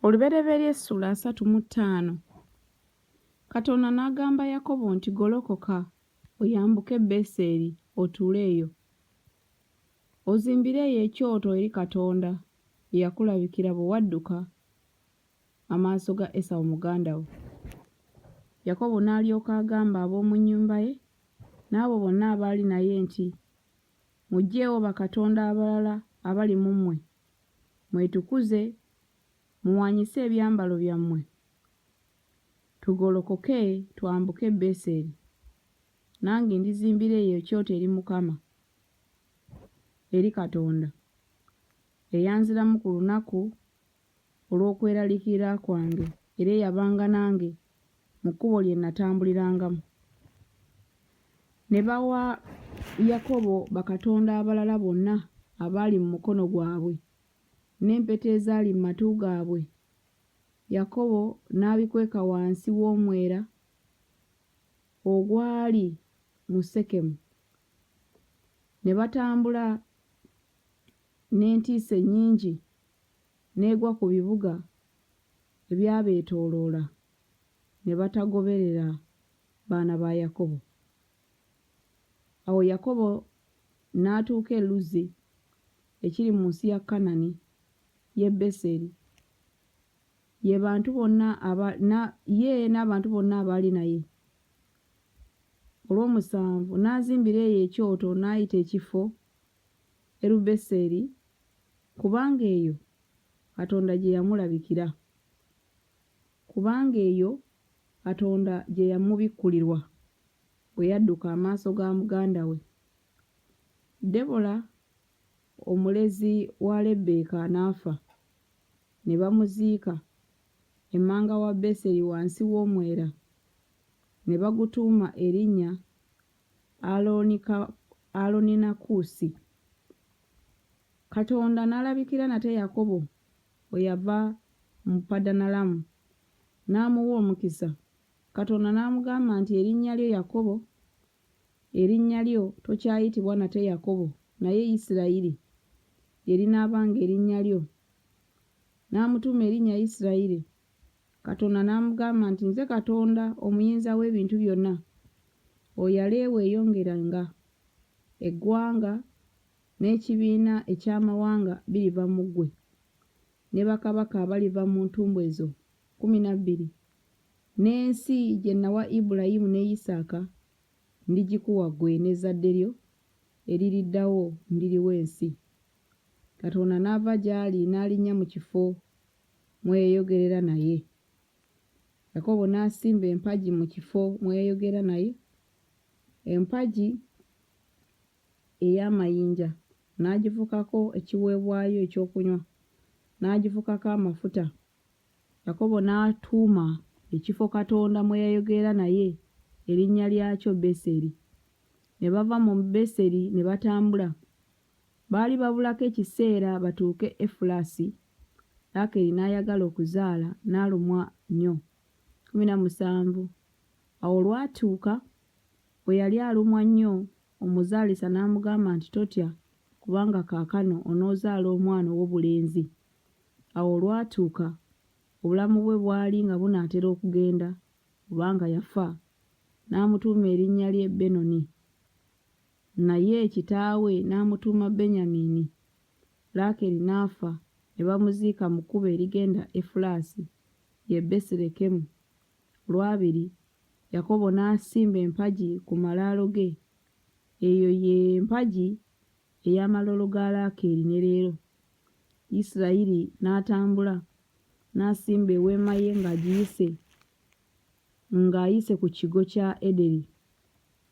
Olubereberye essula 35 Katonda n'agamba Yakobo nti Golokoka, oyambuke e Beseri, otuule eyo. Ozimbire eyo ekyoto eri Katonda, eyakulabikira bwe wadduka amaaso ga Esawu muganda wo. Yakobo n'alyoka agamba ab'omu nnyumba ye n'abo bonna abaali naye nti, Muggyeewo bakatonda abalala abali mu mmwe, mwetukuze, muwaanyise ebyambalo byammwe, tugolokoke twambuke e Beseri, nange ndizimbira eyo ekyoto eri Mukama, eri Katonda, eyanziramu ku lunaku olw'okweraliikirira kwange era eyabanga nange mu kkubo lye nnatambulirangamu. Ne bawa Yakobo bakatonda abalala bonna abaali mu mukono gwabwe, n'empeta ezaali mu matu gaabwe, Yakobo n'abikweka wansi w'omwera ogwali mu Sekemu. Ne batambula n'entiisa ennyingi n'egwa ku bibuga ebyabeetooloola, ne batagoberera baana ba Yakobo. Awo Yakobo n'atuuka e Luzi, ekiri mu nsi ya Kanani, ye Beseri, ye bantu bonna aba, na, ye n'abantu bonna abaali naye. Olw'omusanvu n'azimbira eyo ekyoto n'ayita ekifo Erubeseri, kubanga eyo Katonda gye yamulabikira, kubanga eyo Katonda gye yamubikkulirwa bwe yadduka amaaso ga muganda we. Debola omulezi wa Lebbeeka n'afa, ne bamuziika emmanga wa Beseri wansi w'omwera, ne bagutuuma erinnya Alooninakuusi. Katonda n'alabikira nate Yakobo bwe yava mu Padanalamu, n'amuwa omukisa. Katonda n'amugamba nti, Erinnya lyo Yakobo, erinnya lyo tokyayitibwa nate Yakobo, naye Isirayiri lye linaabanga erinnya lyo. N'amutuuma erinnya Isirayiri. Katonda n'amugamba nti, Nze Katonda Omuyinza w'ebintu byonna, oyale weeyongerenga, eggwanga n'ekibiina eky'amawanga biriva mu ggwe, ne bakabaka baliva mu ntumbwe zo. 12 N'ensi gye nawa Ibulayimu ne Isaaka ndigikuwa ggwe n'ezzadde lyo eririddawo ndiriwa ensi. Katonda n'ava gy'ali n'alinnya mu kifo mwe yayogerera naye. Yakobo n'asimba empagi mu kifo mwe yayogerera naye, empagi ey'amayinja, n'agifukako ekiweebwayo ekyokunywa, n'agifukako amafuta. Yakobo n'atuuma ekifo Katonda mwe yayogerera naye erinnya lyakyo Beseri. Ne bava mu Beseri ne batambula. Baali babulako ekiseera batuuke Efulasi, Laakeeri n'ayagala okuzaala, n'alumwa nnyo. 17 Awo olwatuuka, bwe yali alumwa nnyo, omuzaalisa n'amugamba nti, Totya, kubanga kaakano onoozaala omwana ow'obulenzi. Awo olwatuuka, obulamu bwe bwali nga bunaatera okugenda, kubanga yafa, n'amutuuma erinnya lye Benoni. Naye kitaawe n'amutuuma Benyamini. Laakeeri n'afa, ne bamuziika mu kkubo erigenda Efulaasi, ye Besirekemu. Olwabiri, Yakobo n'asimba empagi ku malaalo ge, eyo ye mpagi ey'amaloolo ga Laakeeri ne leero. Isirayiri n'atambula, n'asimba eweema ye ng'agiyise ng'ayise ku kigo kya Ederi.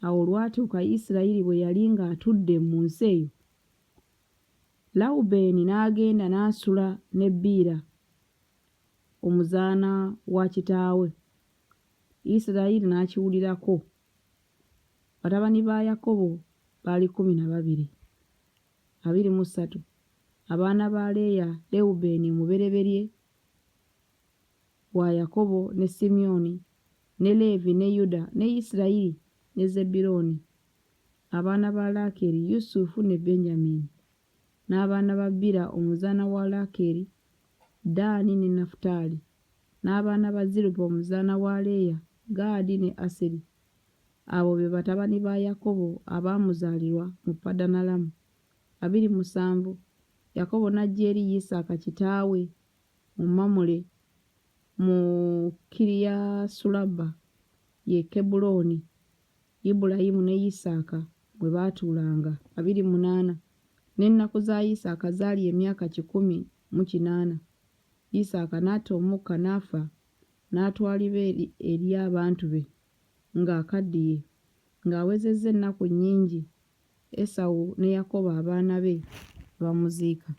Awo olwatuuka Isirayiri bwe yali ng'atudde mu nsi eyo, Lewubeeni n'agenda n'asula ne Biira omuzaana wa kitaawe. Isirayiri n'akiwulirako. Batabani ba Yakobo baali 12. 23 Abaana ba Leeya, Lewubeeni omubereberye wa Yakobo, ne Simyoni, ne Leevi, ne Yuda, ne Isirayiri, ne Zebbulooni. Abaana ba Laakeeri, Yusufu ne Benyamini. N'abaana ba Bira omuzaana wa Laakeeri, Ddaani ne Nafutaali. N'abaana ba Zirupa omuzaana wa Leeya, Gaadi ne Aseri. Abo be batabani ba Yakobo abaamuzaalirwa mu Padanalamu. 27 Yakobo n'ajja eri Isaaka kitaawe mu Mamule mu Kiriyasulaba, ye Kebbulooni, Ibulayimu ne Isaaka mwe baatuulanga. 28 N'ennaku za Isaaka zaali emyaka 180. Isaaka n'atta omukka n'afa n'atwaliba eri abantu be ng'akaddiye, ng'awezezza ennaku nnyingi, Esawu ne Yakobo abaana be ne bamuziika.